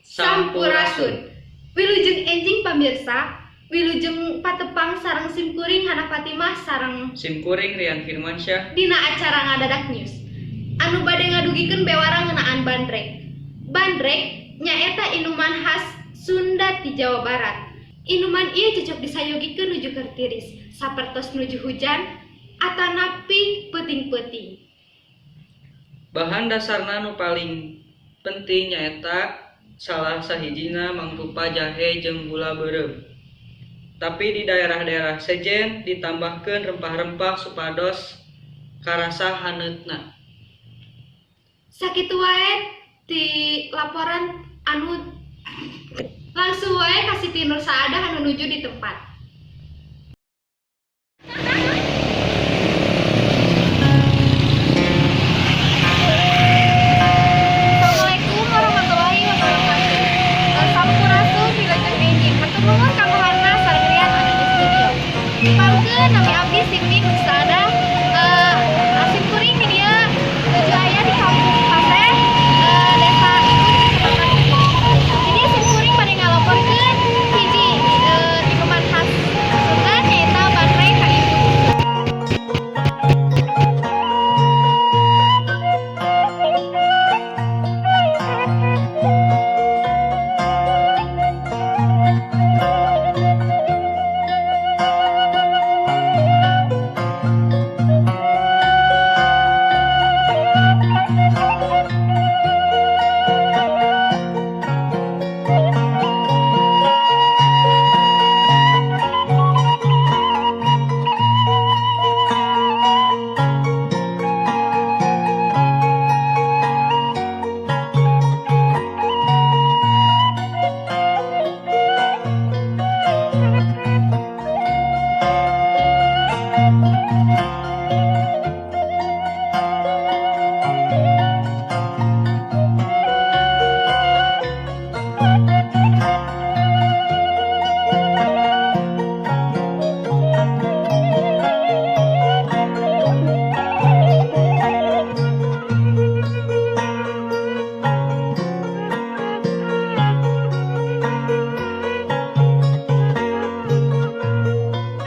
Sampurasun. Wilujeng enjing, pamirsa. Wilujeng patepang sareng simkuring, Hana Fatimah, sareng Simkuring, Rian Firmansyah, dina acara Ngadadak News anu bade ngadugikeun bewara ngeunaan bandrek. Bandrek nyaeta inuman khas Sunda ti Jawa Barat. Inuman ieu cocok disayogikeun nuju keur tiris, sapertos nuju hujan atanapi peuting-peuting. Bahan dasarna nu paling penting nyaeta salah sahijina mangrupa jahe jeung gula beureum. Tapi di daerah-daerah sejen ditambahkeun rempah-rempah supados karasa haneutna. Sakitu wae ti laporan anu, langsung wae ka Siti Nur Saadah anu nuju di tempat. Assalamualaikum warahmatullahi wabarakatuh. Sampurasun, wilujeng enjing. Hatur nuhun ka Hana sareng Rian anu di studio. Tepangkeun, nami abdi Siti Nur Saadah. Sim kuring di dieu nuju aya di Kampung Paseh, Desa Ibun, Kecamatan Ibun. Jadi sim kuring bade ngalaporkeun hiji minuman khas Sunda, nyaeta bandrek, ka ibu.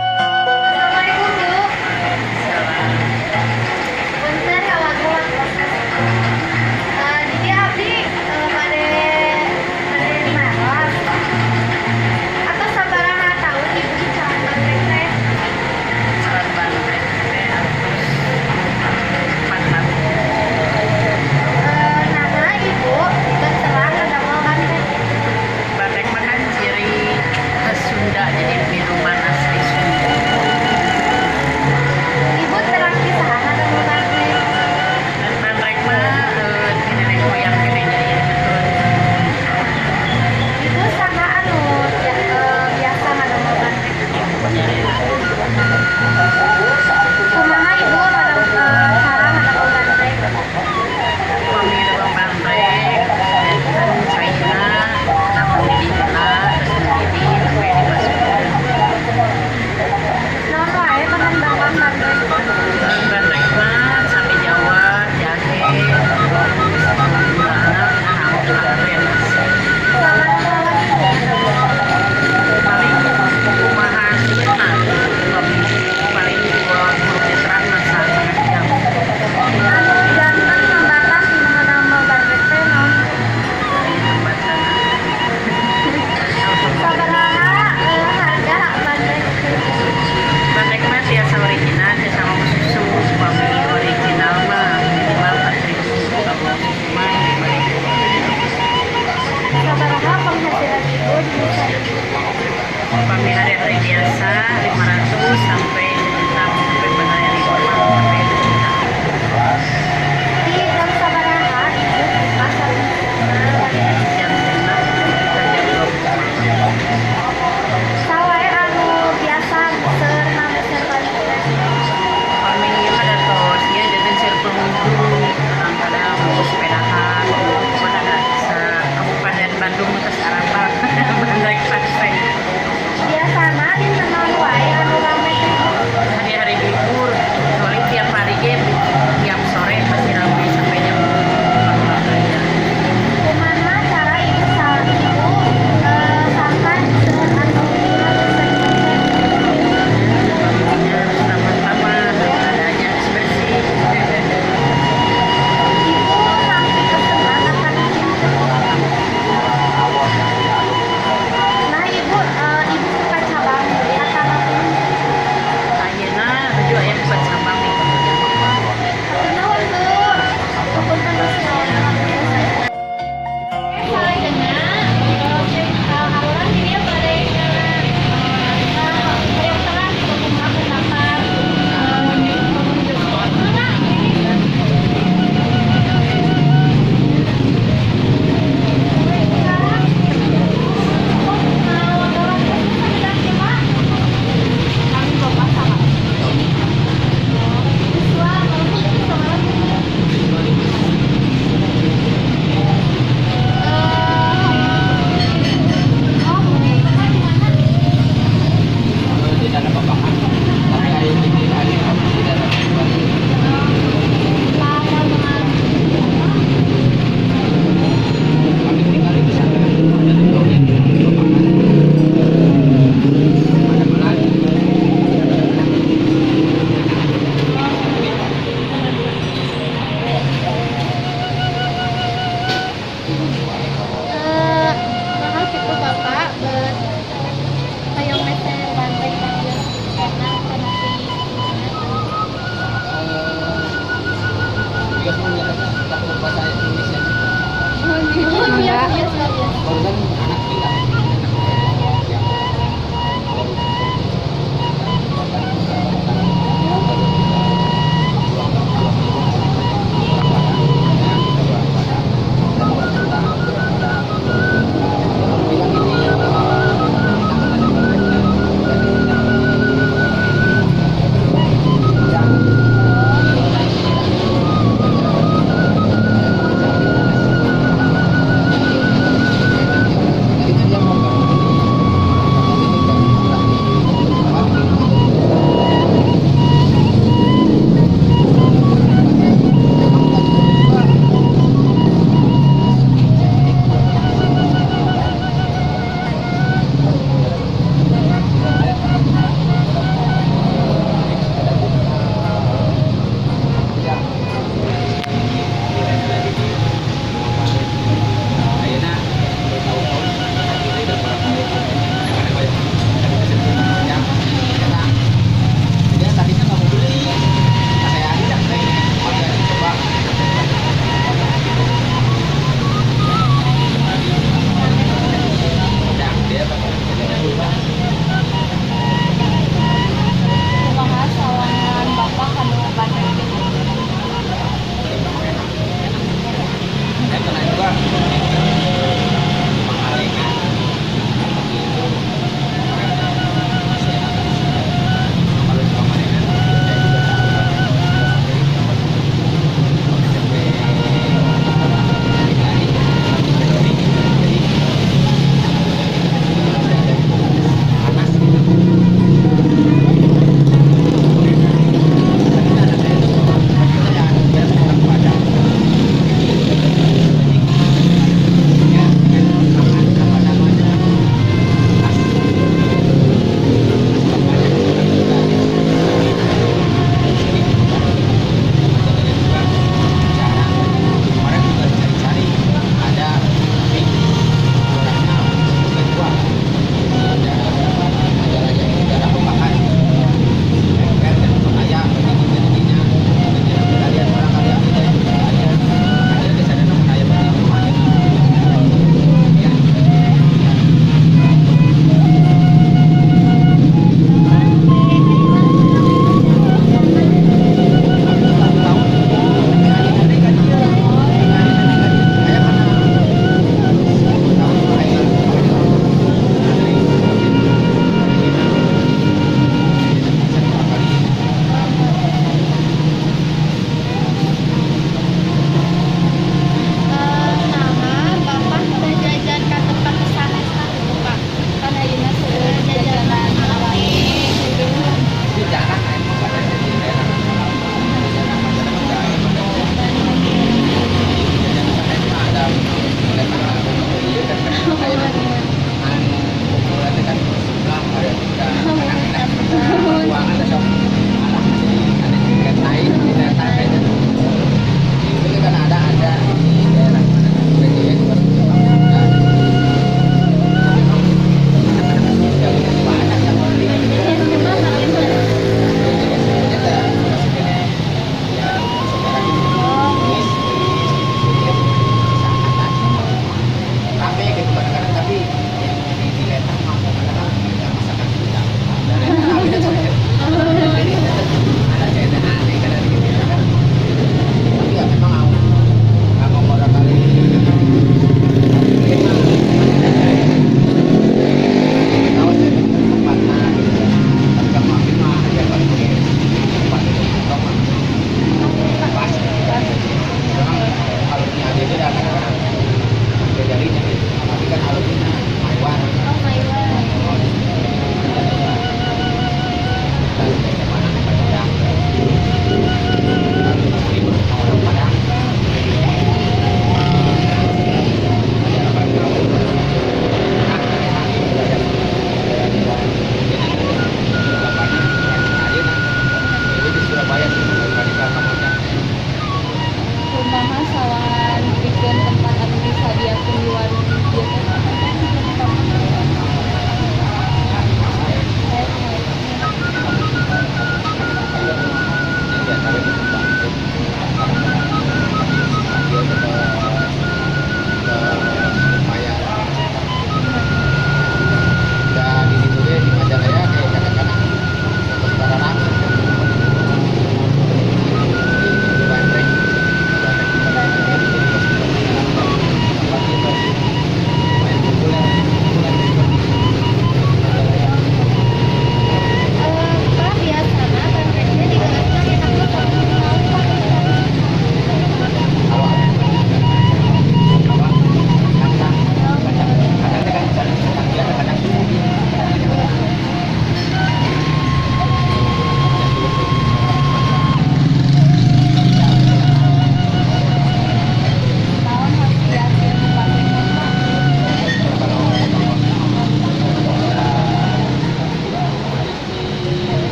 Assalamualaikum, Bu. Punten ngaganggu waktosna. Jadi abdi bade bade naros. Atos sabaraha tahun Ibu icalan bandrek teh? Icalan bandrek teh atos 4 tahun. Naha Ibu berterang ngadamel bandrek? Bandrek mah kan ciri khas Sunda, jadi minuman asli Sunda. Ibu terang ti saha ngadamel bandrek? Dan bandrek mah ti nenek moyang keneh, jadi betul. Ibu saha anu ya, biasa ngadamel bandrek? Kumaha Ibu cara ngadamel bandrek? Upami damel bandrek dan caina kenapa mendidih heula, terus mendidih sampai dimasukkan. Naon wae bahan bahan bandrek? Bandrek mah cabe Jawa, jahe, terus gula, aren. Sabaraha lami ngadamel? Paling kumaha sieuna, paling 20 meteran mah setengah jam. Anu janten hambatan dina ngadamel bandrek teh naon? Dari hambatan. Sabaraha harga bandrek? Bandrek mah tiasa original, tiasa mawa susu. Upami original mah minimal 4.000, kalau susu mah 5.000. Sabaraha penghasilan Ibu di sehari? Upami hari-hari biasa 500 sampai sejuta, sampai pada hari libur mah sampai sejuta. Di jam sabaraha Ibu buka sareng bandrek? Jam 6 sekitar jam 20 malam. Saha wae anu biasa meser ngameser bandrek teh? Upami pada tos ya janten seueur pengunjung, kadang-kadang mau sepedahan, pokoknya ada sa Kabupaten Bandung terus arapal bandrek Paseh. Biasana dinten naon wae anu rame teh, Bu? Hari-hari Biasa, biasa. Barusan anak bilang yang bilang ini dia tadinya nggak mau beli. Nah, saya ajak, saya oh, ya, coba. Nah, dia pakai sepeda. Kumaha sawangan Bapak kanu bandrek gitu? Enak, enak. Saya pernah juga Pangalengan, begitu.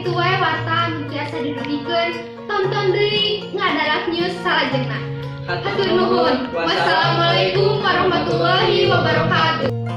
Sakitu wae warta anu tiasa didugikeun. Tonton deui Ngadarak News salajengna. Hatur nuhun. Wassalamualaikum warahmatullahi wabarakatuh.